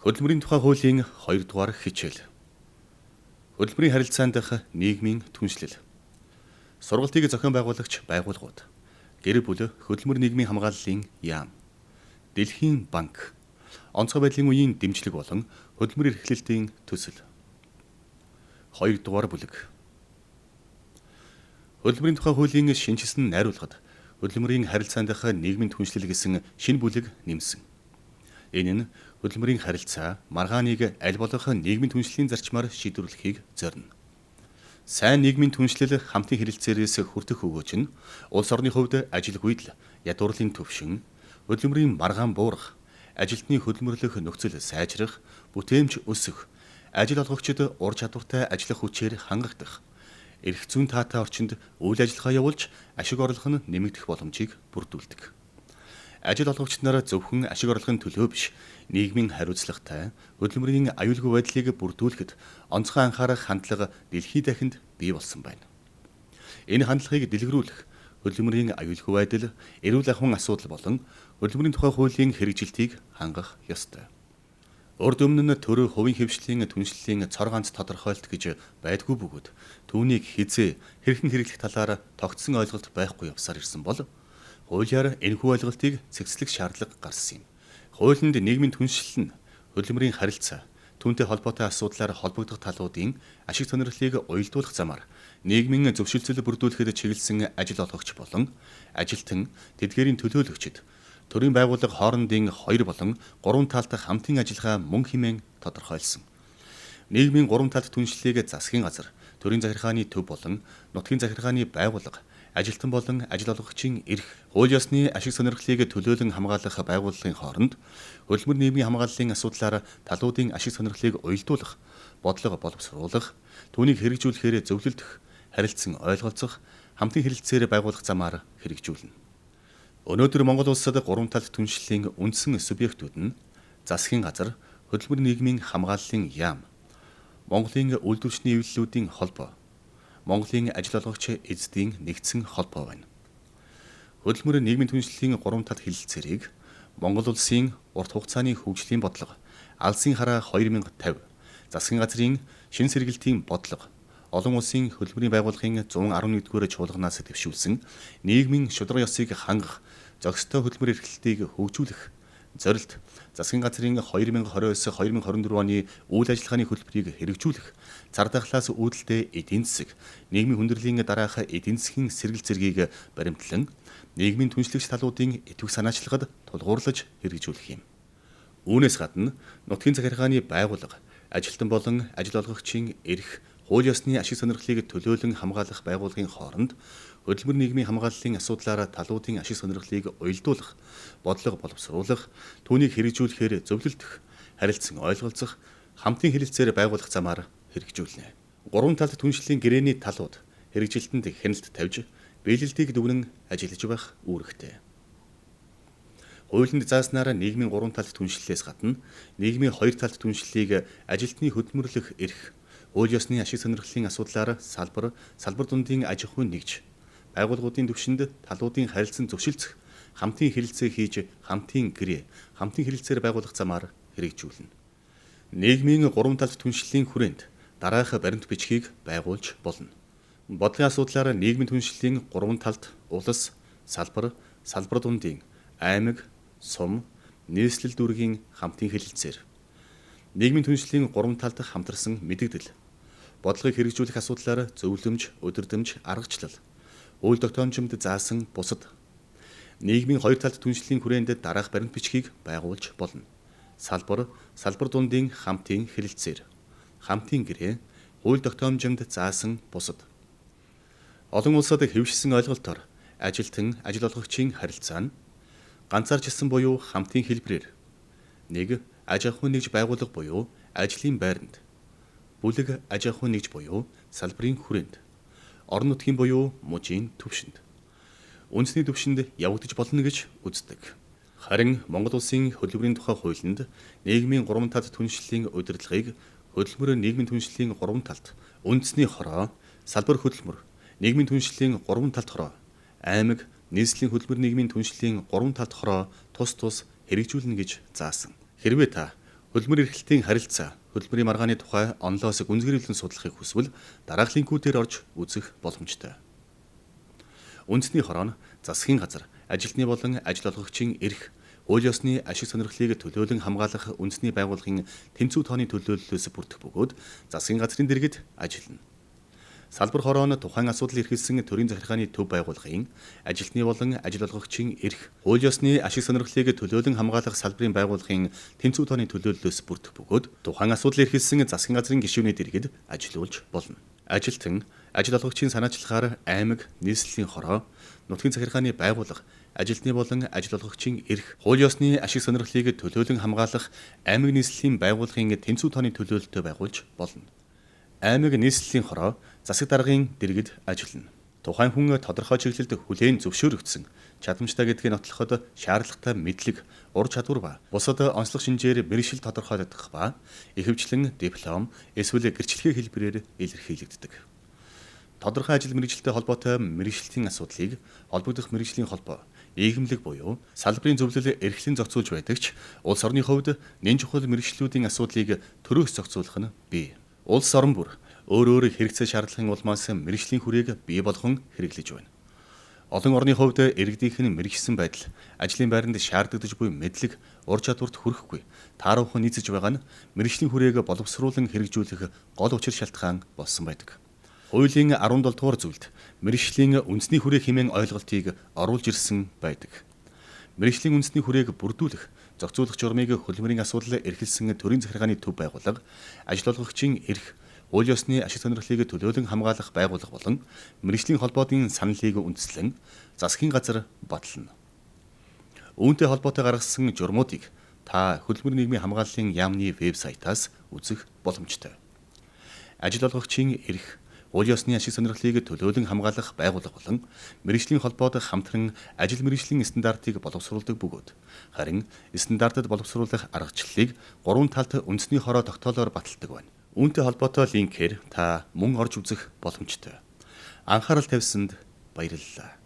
Хөдөлмөрийн тухай хуулийн 2 дугаар хичээл. Хөдөлмөрийн харилцаан дахь нийгмийн түншлэл. Сургалтыг зохион байгуулагч байгууллагууд. Гэр бүл хөдөлмөр нийгмийн хамгааллын яам. Дэлхийн банк. Онцгой байдлын үеийн дэмжлэг болон хөдөлмөр эрхлэлтийн төсөл. 2 дугаар бүлэг. Хөдөлмөрийн тухай хуулийн шинэчилсэн найруулгад хөдөлмөрийн харилцаан дахь нийгмийн түншлэл гэсэн шинэ бүлэг нэмсэн. Энэ нь хөдөлмөрийн харилцаа, маргааныг аль болох нийгмийн түншлэлийн зарчмаар шийдвэрлэхийг зорино. Сайн нийгмийн түншлэл хамтын хэрэлцээрээс хүртэх өгөөж нь улс орны хувьд ажилгүйдэл, ядуурлын түвшин, хөдөлмөрийн маргаан буурах, ажилтны хөдөлмөрлөх нөхцөл сайжрах, бүтээмж өсөх, ажил олгогчид ур чадвартай ажиллах хүчээр хангагдах, эрх зүйн таатай орчинд үйл ажиллагаа явуулж ашиг орлого нь нэмэгдэх боломжийг бүрдүүлдэг. Ажил олгогч нар зөвхөн ашиг орлогын төлөө биш, нийгмийн хариуцлагатай, хөдөлмөрийн аюулгүй байдлыг бүрдүүлэхэд онцгой анхаарах хандлага дэлхий дахинд бий болсон байна. Энэ хандлагыг дэлгэрүүлэх, хөдөлмөрийн аюулгүй байдал, эрүүл ахуйн асуудал болон хөдөлмөрийн тухай хуулийн хэрэгжилтийг хангах ёстой. Урд өмнө нь төрөө хувийн хэвшлийн түншлэлийн цор ганц тодорхойлт гэж байдгүй бөгөөд түүнийг хизээ хэрхэн хэрэглэх талаар тогтсон ойлголт байхгүй явсаар ирсэн бол хуулиар энэхүү ойлголтыг цэгцлэх шаардлага гарсан юм. Хуулинд нийгмийн түншлэл нь хөдөлмөрийн харилцаа, түүнтэй холбоотой асуудлаар холбогдох талуудын ашиг сонирхлыг уялдуулах замаар нийгмийн зөвшөлтсөл бүрдүүлэхэд чиглэсэн ажил олгогч болон ажилтан, тэдгээрийн төлөөлөгчид төрийн байгууллага хоорондын 2 болон 3 талд хамтын ажиллагаа мөн хэмээн тодорхойлсон. Нийгмийн 3 талт түншлэлийг засгийн газар, төрийн захиргааны төв болон нутгийн захиргааны байгууллага, ажилтан болон ажил олгогчийн эрх, хууль ёсны ашиг сонирхлыг төлөөлөн хамгаалах байгууллагын хооронд хөдөлмөр нийгмийн хамгааллын асуудлаар талуудын ашиг сонирхлыг уялдуулах, бодлого боловсруулах, түүнийг хэрэгжүүлэхээр зөвлөлдөх, харилцан ойлголцох, хамтын хэрэлцээр байгуулах замаар хэрэгжүүлнэ. Өнөөдөр Монгол улсад 3 талт түншлэлийн үндсэн субъектүүд нь засгийн газар, хөдөлмөр нийгмийн хамгааллын яам, Монголын үйлдвэрчний эвлэлүүдийн холбоо, Монголын ажил олгогч эздийн нэгдсэн холбоо байна. Хөдөлмөр нийгмийн түншлэлийн 3 талт хэлэлцээрийг Монгол улсын урт хугацааны хөгжлийн бодлого, Алсын хараа 2050, засгийн газрын шин сэргэлтийн бодлого, олон улсын хөдөлмөрийн байгууллагын 111-р чуулганаас дэвшүүлсэн нийгмийн шударга ёсыг хангах, зохистой хөдөлмөр эрхлэлтийг хөгжүүлэх зорилт, засгийн газрын 2029-2024 оны үйл ажиллагааны хөтөлбөрийг хэрэгжүүлэх, цар тахлаас үүдэлтэй эдийн засаг, нийгмийн хүндрэлийн дараах эдийн засгийн сэргэл зэргийг баримтлан нийгмийн түншлэгч талуудын идэвх санаачлагад тулгуурлаж хэрэгжүүлэх юм. Үүнээс гадна нутгийн захиргааны байгууллага, ажилтан болон ажил олгогчийн эрх, хууль ёсны ашиг сонирхлыг төлөөлөн хамгаалах байгууллагын хооронд хөдөлмөр нийгмийн хамгааллын асуудлаараа талуудын ашиг сонирхлыг уялдуулах, бодлого боловсруулах, түүнийг хэрэгжүүлэхээр зөвлөлдөх, харилцан ойлголцох, хамтын хэрэлцээр байгуулах замаар хэрэгжүүлнэ. 3 талт түншлэлийн гэрээний талууд хэрэгжилтэнд хяналт тавьж, биелэлтийг дүгнэн ажиллаж байх үүрэгтэй. Хуулинд зааснаар нийгмийн 3 талт түншлэлээс гадна нийгмийн 2 талт түншлэлийг ажилтны хөдөлмөрлөх эрх, хууль ёсны ашиг сонирхлын асуудлаар салбар, салбар дундын аж ахуйн нэгж, байгууллагуудын түвшинд талуудын харилцан зөвшөлдсөх, хамтын хэрэлцээ хийж, хамтын гэрээ, хамтын хэрэлцээр байгуулах замаар хэрэгжүүлнэ. Нийгмийн 3 талт түншлэлийн хүрээнд дараах баримт бичгийг байгуулж болно. Бодлогын асуудлаар нийгмийн түншлэлийн 3 талт улс, салбар, салбар дундын, аймаг, сум, нийслэл дүүргийн хамтын хэрэлцээр. Нийгмийн түншлэлийн 3 талд хамтарсан мэдэгдэл. Бодлогыг хэрэгжүүлэх асуудлаар зөвлөмж, өдөрдмж, аргачлал, үйл тогтоомжинд заасан бусад. Нийгмийн 2 талт түншлэлийн хүрээнд дараах баримт бичгийг байгуулж болно. Салбар, салбар дундын хамтын хэрэлцээр, хамтын гэрээ, хууль тогтоомжинд заасан бусад. Олон улсад хэвшсэн ойлголтоор ажилтан, ажил олгогчийн харилцаа нь ганцаарчилсан буюу хамтын хэлбэрээр 1. Аж ахуйн нэгж байгууллага буюу ажлын байранд, бүлэг аж ахуйн нэгж буюу салбарын хүрээнд, орон нутгийн буюу мужийн түвшинд, үндэсний түвшинд явагдаж болно гэж үздэг. Харин Монгол улсын хөдөлмөрийн тухай хуулинд нийгмийн 3 талт түншлэлийн удирдлагыг хөдөлмөр нийгмийн түншлэлийн 3 талт, үндэсний хороо, салбар хөдөлмөр, нийгмийн түншлэлийн 3 талт хороо, аймаг, нийслэлийн хөдөлмөр нийгмийн түншлэлийн 3 талт хороо тус тус хэрэгжүүлнэ гэж заасан. Хэрвээ та Хөдөлмөр эрхлэлтийн харилцаа, хөдөлмөрийн маргааны тухай онлоос гүнзгийрүүлэн судлахыг хүсвэл дараах линкүүдээр орж үзэх боломжтой. Үндэсний хороо нь засгийн газар, ажилтны болон ажил олгогчийн эрх, хууль ёсны ашиг сонирхлыг төлөөлөн хамгаалах үндэсний байгууллагын тэнцүү тооны төлөөллөөс бүрдэх бөгөөд засгийн газрын дэргэд ажиллана. Салбар хороо нь тухайн асуудал эрхэлсэн төрийн захиргааны төв байгууллагын ажилтны болон ажил олгогчийн эрх, хууль ёсны ашиг сонирхлыг төлөөлөн хамгаалах салбарын байгууллагын тэнцүү тооны төлөөллөөс бүрдэх бөгөөд тухайн асуудал эрхэлсэн засгийн газрын гишүүний дэргэд ажилуулж болно. Ажилтан ажил олгогчийн санаачлахаар аймаг, нийслэлийн хороо, нутгийн захиргааны байгууллага, ажилтны болон ажил олгогчийн эрх, хууль ёсны ашиг сонирхлыг төлөөлөн хамгаалах аймаг нийслэлийн байгууллагын тэнцүү тооны төлөөлөлтөй байгуулж болно. Аймаг нийслэлийн хороо засаг даргын дэргэд ажиллана. Тухайн хүн тодорхой чиглэлд хүлээн зөвшөөрөгдсөн, чадамжтай гэдгийг нотлоход шаардлагатай мэдлэг, ур чадвар ба бусад онцлог шинжээр мэргэшил тодорхойлогдох ба ихэвчлэн диплом эсвэл гэрчлэгээ хэлбэрээр илэрхийлэгддэг. Тодорхой ажил мэргэжилтэй холбоотой мэргэжилтийн асуудлыг холбогдох мэргэжлийн холбоо, нийгэмлэг буюу салбарын зөвлөл эрхлэн зохицуулж байдаг ч улс орны хувьд нэн чухал мэргэжлүүдийн асуудлыг төрөөс зохицуулах нь бий. Улс орон бүр өөр өөр хэрэгцээ шаардлагын улмаас мэргэжлийн хүрээг бий болгон хэрэглэж байна. Олон орны хувьд иргэдийнх нь мэргэшсэн байдал, ажлын байранд шаардагдаж буй мэдлэг, ур чадварт хүрэхгүй, тааруухан нийцэж байгаа нь мэргэжлийн хүрээг боловсруулан хэрэгжүүлэх гол учир шалтгаан болсон байдаг. Хуулийн 17 дугаар зүйлд мэргэжлийн үндэсний хүрээ хэмээн ойлголтыг оруулж ирсэн байдаг. Мэргэжлийн үндэсний хүрээг бүрдүүлэх, зохицуулах журмыг хөдөлмөрийн асуудал эрхэлсэн төрийн захиргааны төв байгууллага, ажил олгогчийн эрх, хууль ёсны ашиг сонирхлыг төлөөлөн хамгаалах байгууллага болон мэргэжлийн холбоодын саналыг үндэслэн засгийн газар батлана. Үүнтэй холбоотой гаргасан журмуудыг та Хөдөлмөрийн нийгмийн хамгааллын яамны вэбсайтаас үзэх боломжтой. Ажил олгогчийн эрх, хууль ёсны ашиг сонирхлыг төлөөлөн хамгаалах байгууллага болон мэргэжлийн холбоод хамтран ажил мэргэжлийн стандартыг боловсруулдаг бөгөөд харин стандартад боловсруулах аргачлалыг гурван талд үндэсний хороо тогтоолоор баталдаг байна. Үүнтэй холбоотой линкээр та мөн орж үзэх боломжтой. Анхаарал тавьсанд баярлалаа.